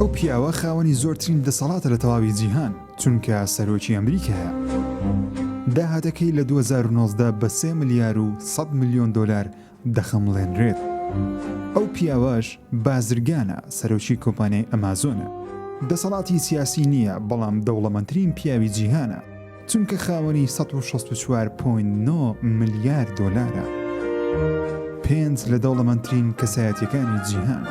ئەو پیاوە خاوەنی زۆرترین دەسەڵاتە لە تەواوی جیهان، چونکە سەرۆکی ئەمریکایە. داهاتەکەی لە 2019 بە سێ ملیار و 100 ملیۆن دۆلار دەخەمڵێنرێت. ئەو پیاوەش بازرگانە، سەرۆکی کۆمپانیای ئەمازۆنە. دەسەڵاتی سیاسی نییە، بەڵام دەوڵەمەندترین پیاوی جیهانە، چونکە خاوەنی 164 point 9 ملیار دۆلارە. پێنج لە دەوڵەمەندترین کەسایەتیەکانی جیهان.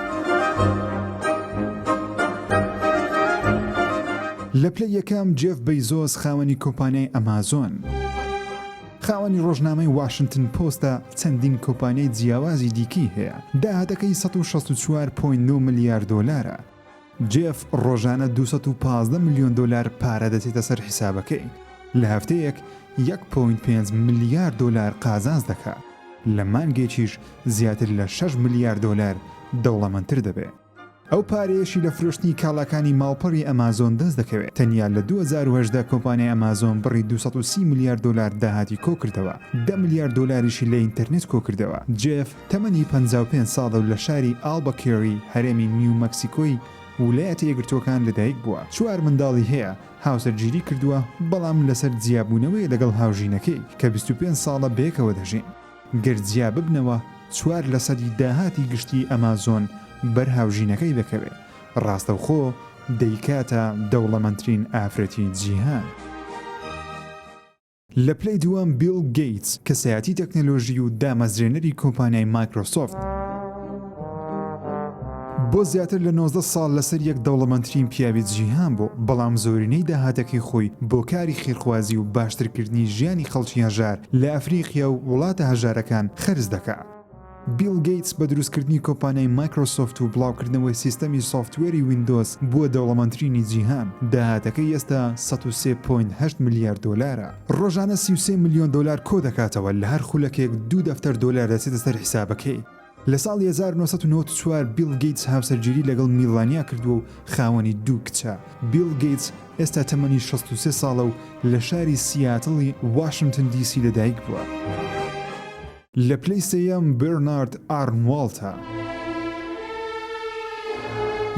لە پلەی یەکەم جێف بەیزۆس خاوەنی کۆمپانیای ئەمازۆن. خاوەنی ڕۆژنامەی واشنتن پۆستە، چەندین کۆمپانیای جیاوازی دیکەی هەیە، داهاتەکەی 164 point 9 ملیار دۆلارە. جێف ڕۆژانە 215 ملیۆن دۆلار پارە دەچێتە سەر حیسابەکەی، لە هەفتەیەک یەک point پێنج ملیار دۆلار قازانج دەکا، لە مانگێکیش زیاتر لە شەش ملیار دۆلار دەوڵەمەندتر دەبێ. ئەو پارەیەشی لە فرۆشتنی کاڵاکانی ماڵپەڕی ئەمازۆن دەست دەکەوێت، تەنیا لە 2018 کۆمپانیای ئەمازۆن بڕی 230 ملیار دۆلار داهاتی کۆکردەوە، دە ملیار دۆلاریشی لە ئینتەرنێت کۆکردەوە. جێف تەمەنی 55 ساڵە و لە شاری ئاڵبەکێری هەرێمی نیو مەکسیکۆی ولایەتە یەکگرتووەکان لەدایک بووە، چوار منداڵی هەیە، هاوسەرگیری کردووە، بەڵام لەسەر جیابوونەوەیە لەگەڵ هاوژینەکەی کە 25 ساڵە بەیەکەوە دەژین. گەر جیا ببنەوە چوار لەسەدی داهاتی گشتی ئەمازۆن بەر هاوژینەکەی دەکەوێ، ڕاستەوخۆ دەیکاتە دەوڵەمەندترین ئافرەتی جیهان. لە پلەی دووەم بیڵ گەیتس، کەسایەتی تەکنەلۆژی و دامەزرێنەری کۆمپانیای مایکرۆسۆفت، بۆ زیاتر لە 19 ساڵ لەسەر یەک دەوڵەمەندترین پیاوی جیهان بوو، بەڵام زۆرینەی داهاتەکەی خۆی بۆ کاری خێرخوازی و باشترکردنی ژیانی خەڵکی هەژار لە ئەفریقیا و وڵاتە هەژارەکان خەرج دەکا. بیڵ گەیتس بە دروستکردنی کۆمپانیای مایکرۆسۆفت و بڵاوکردنەوەی سیستەمی سۆفتوێری ویندۆز بووە دەوڵەمەندترینی جیهان، داهاتەکەی ئێستا 103.8 ملیار دۆلارە. ڕۆژانە 33 ملیۆن دۆلار کۆدەکاتەوە، لە هەر خولەکێک دوو دەفتەر دۆلار دەچێتە سەر حیسابەکەی. لە ساڵی 1994 بیڵ گەیتس هاوسەرگیری لەگەڵ میلانیا کردووە و خاوەنی دوو کچە. بیڵ گەیتس ئێستا تەمەنی 63 ساڵە و لە شاری سیاتڵی واشنتن دی سی لەدایک بووە. لە پلەی سێیەم بێرنارد ئارنواڵتە.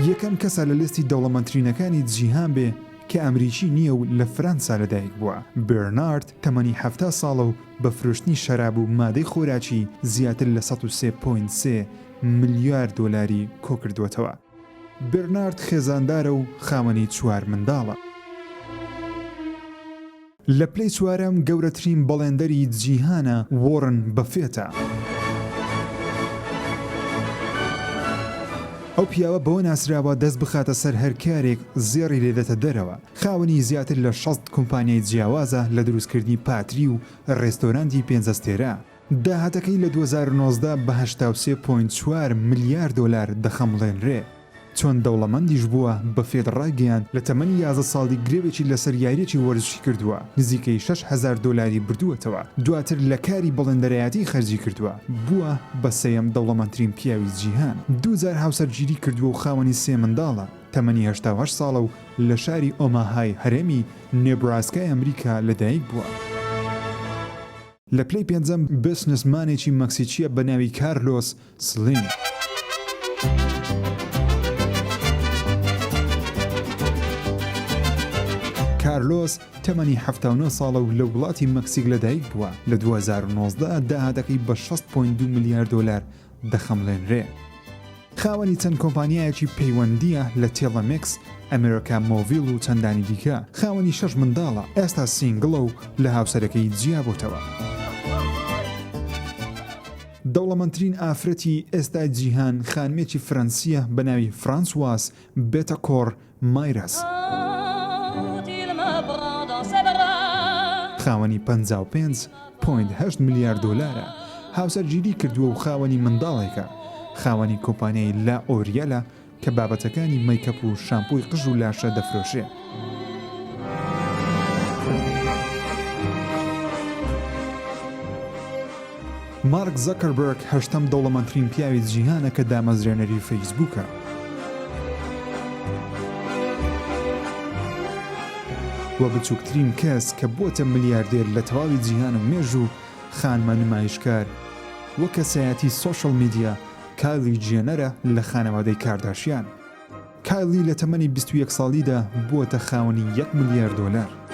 یەکەم کەسە لە لیستی دەوڵەمەندترینەکانی جیهان بێ کە ئەمریکی نییە و لە فرەنسا لەدایک بووە. بێرنارد تەمەنی 70 ساڵە و بە فرۆشتنی شەراب و مادەی خۆراکی زیاتر لە 103.3 ملیار دۆلاری کۆکردووەتەوە. بێرنارد خێزاندارە و خاوەنی چوار منداڵە. لە پلەی چوارەم گەورەترین بەڵێندەری جیهانە وۆڕن بەفێتە. ئەو پیاوە بەوە ناسراوە دەست بخاتە سەر هەر کارێک زێڕی لێ دێتە دەرەوە، خاوەنی زیاتر لە 60 کۆمپانیای جیاوازە لە دروستکردنی پاتری و ڕێستۆرانتی پێنج ئەستێرە. داهاتەکەی لە 2019 بە 83.4 ملیار دۆلار دەخەمڵێنرێ. چۆن دەوڵەمەندیش بووە، بەفێت ڕایگەیاند، لە تەمەنی 11 ساڵی گرەوێکی لەسەر یارییەکی وەرزشی کردووە، نزیکەی 6000 دۆلاری بردووەتەوە، دواتر لە کاری بەڵێندەرایەتی خەرجی کردووە، بووە بە سێیەم دەوڵەمەندترین پیاوی جیهان. دوو جار هاوسەرگیری کردووە و خاوەنی سێ منداڵە، تەمەنی 88 ساڵە و لە شاری ئۆماهای هەرێمی نێبراسکای ئەمریکا لەدایک بووە. لە پلەی پێنجەم بزنسمانێکی مەکسیکییە بە ناوی کارلۆس سلیم. کارلۆس تەمەنی 79 ساڵە و لە وڵاتی مەکسیک لەدایک بووە، لە 2019 داهاتەکەی بە 60.2 ملیار دۆلار دەخەمڵێنرێ. خاوەنی چەند کۆمپانیایەکی پەیوەندییە لە تێڵەمێکس، ئەمێرکا مۆڤیل و چەندانی دیکە، خاوەنی شەش منداڵە، ئێستا single ە و لە هاوسەرەکەی جیابۆتەوە. دەوڵەمەندترین ئافرەتی ئێستای جیهان خانمێکی فرەنسییە بە ناوی فرانسواز بێتەکۆر مایرەس. خاوەنی 55.8 ملیار دۆلارە، هاوسەرگیری کردووە و خاوەنی منداڵێکە، خاوەنی کۆمپانیای لا ئۆریەلە کە بابەتەکانی مەیکەپ و شامپۆی قژ و لاشە دەفرۆشێ. مارک زەکەربێرگ هەشتەم دەوڵەمەندترین پیاوی جیهانە کە دامەزرێنەری فەیسبووکە. و بچووکترین کەس کە بووەتە ملیاردێر لە تەواوی جیهان و مێژوو خانمە نمایشکار و کەسایەتی سۆشیال میدیا کایلی جێنەرە لە خانەوادەی کارداشیان. کایلی لە تەمەنی 21 ساڵیدا بووەتە خاوەنی یەک ملیار دۆلار.